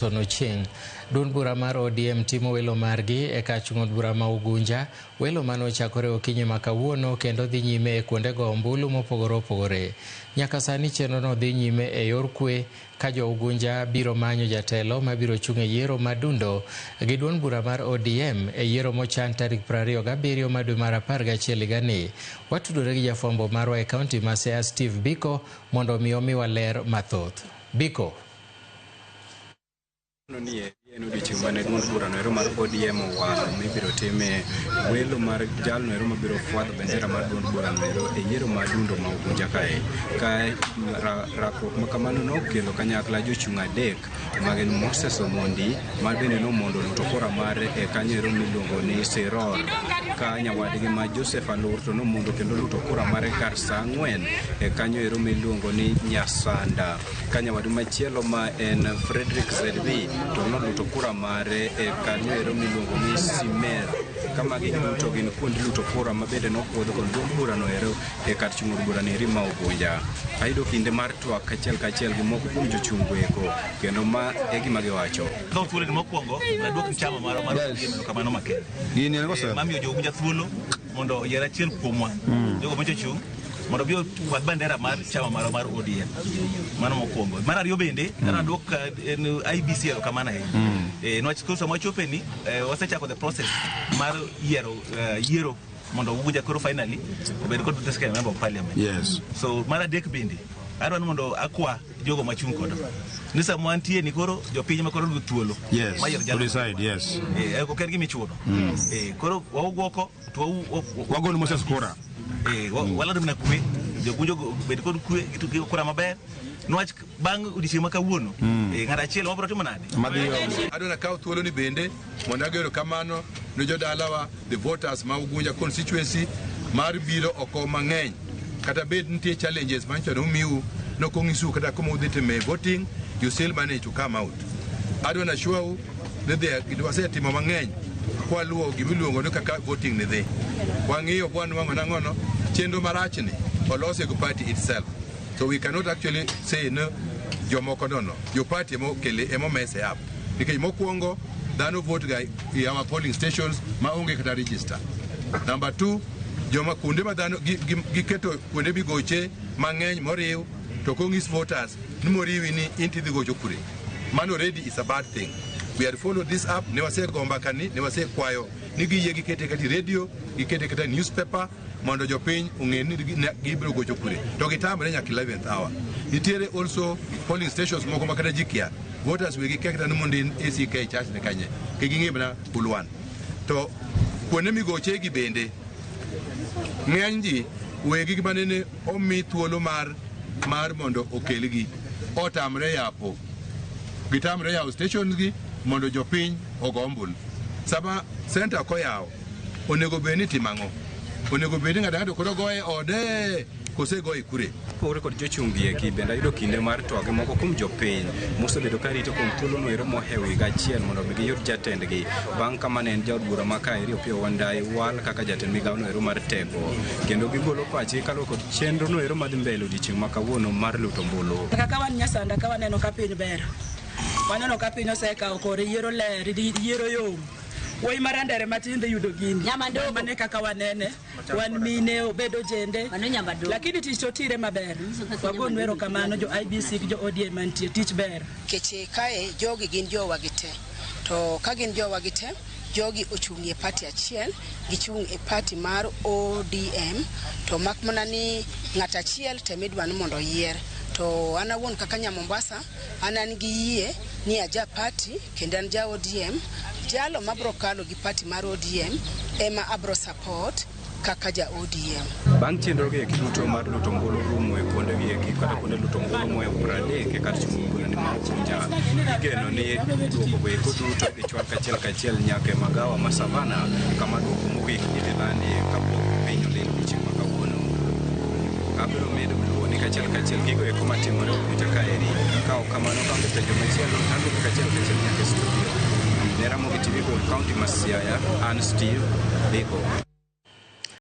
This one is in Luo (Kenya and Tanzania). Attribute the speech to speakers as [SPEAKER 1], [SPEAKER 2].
[SPEAKER 1] Ochieng. Duond bura mar ODM timo welo margi e kach od bura ma Ugunja. Welo mane ochakore okinyi ma kawuono kendo dhi nyime e kuonde go ombulu mopogore opogore. Nyaka sani chenro no dhi nyime e yor kwe ka jo Ugunja biro manyo jatelo mabiro chung' e yiero madundo gi duond bura mar ODM e yiero mochan tarik 27 mar dwe mar 11 higani. Watudore gi jafwambo marwa e kaunti ma Siaya, Steve Biko, mondo omi omiwa ler mathoth. Biko.
[SPEAKER 2] Ni en odiochieng' mane duond burano ero mar ODM owalo mibiro time welo mar jalno ero mabiro fwadho bendera mar duond burano ero e yiero ma dundo ma Ugunja kae. Ka rakruok ma kamano nokelo kanyakla jochung' adek magin Moses Omondi ma bende nomondo luto kura mare e kanyo ero miluongo ni Siror, ka nyawadgi ma Joseph Alur to nomondo kendo luto kura mare kar sa 4 e kanyo ero miluongo ni Nyasanda, ka nyawadgi machielo ma en Frederick ZB to noluto kura mare e kanyo ero miluongo ni Simer. Ka magi duto gin kuonde luto kura ma bende nopuodh kod duond burano ero e kar chung' od burano eri ma Ugunja. Ayudo kinde mar twak kachiel kachiel gi moko kuom jochung' go eko, kendo ma e gima giwacho.
[SPEAKER 3] Kawo thuolo ni mokwongo aduok chama marwa mar ODM erokamano makende.
[SPEAKER 4] Gini en koso?
[SPEAKER 3] Mamiyo jo Ugunja thuolo mondo oyier achiel kuomwa jogo mochochung' mondo obi okwadh bandera mar chama marwa mar ODM. Mano mokwongo. Mar ariyo bende, aduok en IEBC erokamano ahinya. Niwach koro sama wachope ni wasechako the process mar yiero yiero mondo Ugunja koro finally obed kod the second member of parliament. So mar adek bende adwa ni mondo akwa jogo machung' kodwa ni sama wantie ni koro jopiny ma koro nigi thuolo mar yiero
[SPEAKER 4] To
[SPEAKER 3] jalno.
[SPEAKER 4] decide, yes.
[SPEAKER 3] Ok en gima ichuno. Koro wawuoko to
[SPEAKER 4] Wagone Moses kura.
[SPEAKER 3] Walando mana kwe, jogunjo bed kod kwe gi kura maber niwach bang' odiochieng' ma kawuono ng'at achiel mabiro timo nade.
[SPEAKER 4] Madhiyo.
[SPEAKER 5] Adwa kawo thuolo ni bende mondo ago erokamano ne jodalawa, the voters ma Ugunja constituency, mar biro oko mang'eny kata bed nitie challenges manyocha nomiu nokong'isu kata kuma udhi time voting, you still manage to come out. Adwa na assure u ni wasetimo mang'eny kwaluwo gimiluongo ni kaka voting ni dhi. Wang'iyo bwanwang'o nang'ono chenro marachni olose go party itself, so we cannot actually say no jomoko nono jo party emokele emomese up, nikech mokwongo dhano vote ga i our polling stations ma onge kata register. Number two, joma kuonde ma dhano giketo kuonde migoche mang'eny moriw to kong'is voters ni moriwi ni in tidhi gocho kure, mano already is a bad thing. We had followed this up, ne wasego mbaka ni ne wasekwayo ni giyie gikete kata i radio, gikete kata i newspaper mondo jopiny ong'e ni gibiro gocho kure, to gitamre nyaka 11th hour. Nitiere also polling stations moko ma kata ji kia, voters wegi kia kata ni mondo in ACK church ni kanye, kik ging'e mana Bulwan. To kuonde migoche gi bende ng'eny ji wegi manene omi thuolo mar mondo okelgi otamre yapo, gitamre yawo stations gi mondo jopiny ogo ombulu. Sama center ok oyawo, onego bed ni timo ang'o? Onego bed ni ng'ato ang'ato koro goye ode kose goye kure?
[SPEAKER 2] Kopogore kod jochung' gi eki, bende ayudo kinde mar twak gi moko kuom jopiny mosebedo ka rito kuom thuolo no ero mohewo higa achiel mondo mi giyud jatendgi bang' kama ne en jaod bura ma kaeri Opiyo Wandayi wal kaka jatend migawo no ero mar teko, kendo gigolo pachgi kaluwore kod chenro no ero madhi mbele odiochieng' ma kawuono mar luto ombulu.
[SPEAKER 6] Kaka wan Nyasanda ka waneno ka piny ber, waneno ka piny osekawo kore, yiero ler, yiero yom. Wuoyi marandere matin dhi yudo gini. Mane kaka wanene, wan mine obedo jende. Lakini tich to tire maber. Wagonu erokamano jo IEBC gi jo ODM mantie, tich ber.
[SPEAKER 7] Nikech kae jogi gin jowa gi te, to ka gin jowa gi te, jogi ochung' e party achiel, gichung' e party mar ODM, to mak mana ni ng'at achiel temidwa ni mondo oyier. To an awuon kaka nya Mombasa, an gi yie ni aja party kendo an ja ODM, jalo mabro kalo gi party mar ODM ema abro support kaka ja ODM.
[SPEAKER 2] Bang' chenro gi eki duto mar luto ombulu rumo e kuonde gi eki kata kuonde luto ombulu mohewo 30 e kar chung' bura ni ma Ugunja, igeno ni duoko go eko duto idhi chwal kachiel kachiel nyaka e magawa ma Savana, kama duoko mogik idhi landie kapok piny olil odiochieng' ma kawuono. Abiro medo luwo ni kachiel kachiel gigo eko matimore Ugunja kaeri. Ka ok kamano, ka onge penjo machielo, aduogo kachiel kachiel nyaka e studio. Ne Ramogi TV kod kaunti ma Siaya, an Steve Biko.